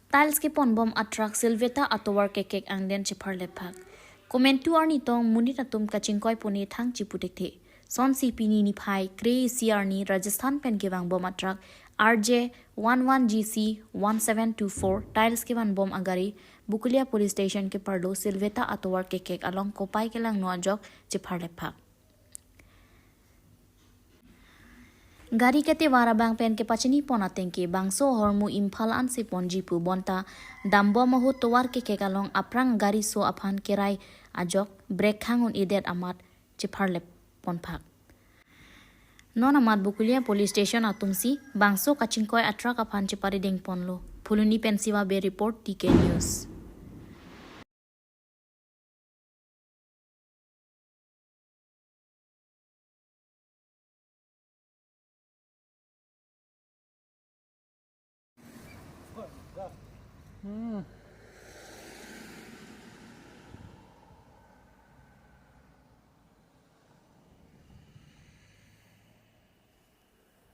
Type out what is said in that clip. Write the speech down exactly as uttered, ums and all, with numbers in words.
Tiles kepon bom atruck Silvetta atovar kekek angden chepharlepphak. Komantu arni tong monit atum kachingkoi pone thang chipu thekthe. Sonsi pini niphai kre isi arni Rajasthan pen kevang bom atruck R J one one G C one seven two four tiles kevan bom agari Bokolia Police Station keparlo Silvetta atovar kekek along kopai kelangno ajok chepharlepphak. Gari ketevar abang pen kepachini pon atengke bangso ahormu Imphal ansi ponji pu bonta dambom ahut tovar kekek along aphrang gari so aphan kerai ajok brake khang un-edet amat chepharlepponphak. Non amat Bokolia Police Station atumsi bangso kachingkoi atruck aphan cheparideng ponlo. Phuloni pen Siva Bey report, T K News. Hmm.